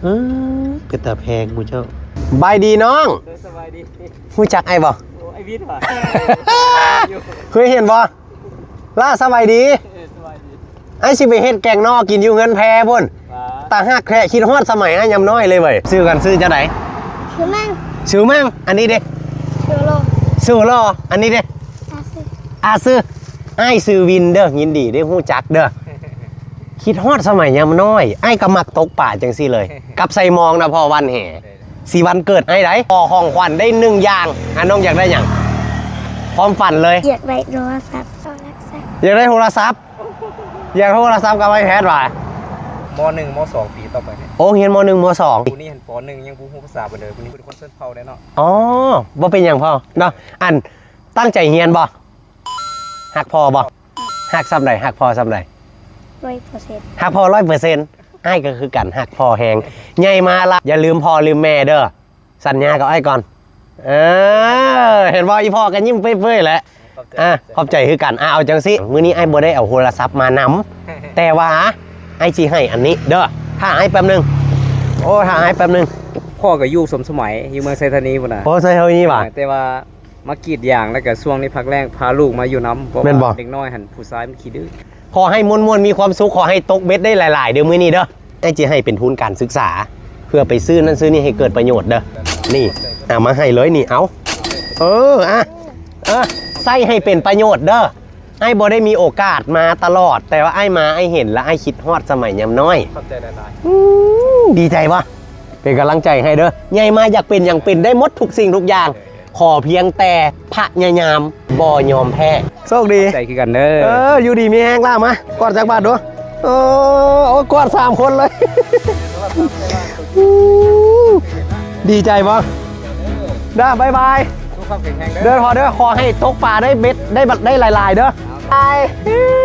ເອີ ເປັນຕາແພງໝູ່ເຈົ້າ. ສະບາຍດີນ້ອງ. ເອີ ສະບາຍດີ. ຮູ້ຈັກອ້າຍບໍ່? ໂອ້ ອ້າຍວິດຫວາ? ເຄີຍເຫັນບໍ່? ລາ ສະບາຍດີ. ເອີ ສະບາຍດີ. ອ້າຍຊິໄປເຮັດແກງໜໍ່ກິນຢູ່ເຮືອນແພພຸ້ນ. ຫວາ? ຕາຮັກແທ້ ຄິດຮອດສະໄໝອ້າຍຍາມນ້ອຍເລີຍເວີຍ. ຊື່ກັນ ຊື່ຈັ່ງໃດ? ຊື່ມັງ. ຊື່ມັງ. ອັນນີ້ເດ? ຊື່ຫຼໍ່. ຊື່ຫຼໍ່. ອັນນີ້ເດ? ອາຊື່. ອາຊື່. ອ້າຍຊື່ວິນເດີ ຍິນດີໄດ້ຮູ້ຈັກເດີ. ຄິດຮອດສະໄໝຍາມນ້ອຍ ອ້າຍກໍມັກຕົກປາຈັ່ງຊີ້ເລີຍ ກັບໃສ່ມອງນະພໍ່ວັນແຫ. ຊິວັນເກີດອ້າຍໃດ ຂໍຂອງຂວັນໄດ້ໜຶ່ງຢ່າງ. ອາ ນ້ອງຢາກໄດ້ຫຍັງ? ຄວາມຝັນເລີຍ ຢາກໄດ້ໂທລະສັບ. ຢາກໄດ້ໂທລະສັບ. ຢາກໂທລະສັບກັບໄອແພດຫວາ? ມໍໜຶ່ງ ມໍສອງ ປີຕໍ່ໄປນີ້. ໂອ້ ຮຽນມໍໜຶ່ງ ມໍສອງ. ຜູ້ນີ້ຫັ້ນ ປໍໜຶ່ງ ຍັງບໍ່ຮູ້ພາສາປານໃດ. ຜູ້ນີ້ເປັນຄົນຊົນເຜົ່າເດ້ເນາະ. ອໍ ບໍ່ເປັນຫຍັງພໍ່ເນາະ. ອັນ ຕັ້ງໃຈຮຽນບໍ່? ຮັກພໍ່ບໍ່? ຮັກສ່ຳໃດ? ຮັກພໍ່ສ່ຳໃດ? ຮ້ອຍເປີເຊັນ. ຮັກພໍ່ຮ້ອຍເປີເຊັນ. ອ້າຍກໍຄືກັນ ຮັກພໍ່ແຮງ. ໃຫຍ່ມາລະ ຢ່າລືມພໍ່ລືມແມ່ເດີ. ສັນຍາກັບອ້າຍກ່ອນ. ເອີ ເຫັນບໍ່ ອີ່ພໍ່ກໍຍິ້ມເປີ້ຍໆແຫຼະ. ຂອບໃຈ. ອ່ະ ຂອບໃຈຄືກັນ. ອ່ະ ເອົາຈັ່ງຊີ້ ມື້ນີ້ອ້າຍບໍ່ໄດ້ເອົາໂທລະສັບມານຳ ແຕ່ວ່າອ້າຍຊິໃຫ້ອັນນີ້ເດີ. ຖ້າອ້າຍແປັບໜຶ່ງ. ໂອ້ ຖ້າອ້າຍແປັບໜຶ່ງ. ພໍ່ກໍຢູ່ສົມສະໄໝ ຢູ່ເມືອງໄຊທານີພຸ້ນນະ. ໂອ້ ໄຊທານີຫວາ? ເອີ ແຕ່ວ່າ ມາກຣີດຢາງ ແລ້ວກະຊ່ວງນີ້ພັກແລ້ງ ພາລູກມາຢູ່ນຳ ເພາະວ່າ ແມ່ນບໍ່? ເດັກນ້ອຍຫັ້ນ ຜູ້ຊາຍມັນຂີ້ດື້. ຂໍໃຫ້ມ່ວນໆ ມີຄວາມສຸກ ຂໍໃຫ້ຕົກເບັດໄດ້ຫຼາຍໆເດີມື້ນີ້ເດີ. ອ້າຍຊິໃຫ້ເປັນທຶນການສຶກສາ ເພື່ອໄປຊື້ນັ້ນຊື້ນີ້ໃຫ້ເກີດປະໂຫຍດເດີ. ນີ້ ເອົາມາໃຫ້ເລີຍນີ້ ເອົາ. ເອີ ອ່ະ ເອີ ໃຊ້ໃຫ້ເປັນປະໂຫຍດເດີ. ອ້າຍບໍ່ໄດ້ມີໂອກາດມາຕະຫຼອດ ແຕ່ວ່າອ້າຍມາ ອ້າຍເຫັນ ແລ້ວອ້າຍຄິດຮອດສະໄໝຍາມນ້ອຍ. ຂອບໃຈຫຼາຍໆ. ອືມ ດີໃຈບໍ່? ເປັນກຳລັງໃຈໃຫ້ເດີ. ໃຫຍ່ມາຢາກເປັນຫຍັງເປັນໄດ້ໝົດທຸກສິ່ງທຸກຢ່າງ. ຂໍພຽງແຕ່ພະຍາຍາມ ບໍ່ຍອມແພ້. ໂຊກດີ. ຂອບໃຈຄືກັນເດີ. ເອີ ຢູ່ດີມີແຮງ. ລາ ມາ ກອດຈັກບາດດູ. ໂອ້ ໂອ້ ກອດສາມຄົນເລີຍ. ດີໃຈບໍ່? ເດີ ບາຍບາຍ. ສຸຂະພາບແຂງແຮງເດີ. ເດີພໍ່ເດີ ຂໍໃຫ້ຕົກປາໄດ້ເບັດ ໄດ້ ໄດ້ຫຼາຍໆເດີ. ບາຍ.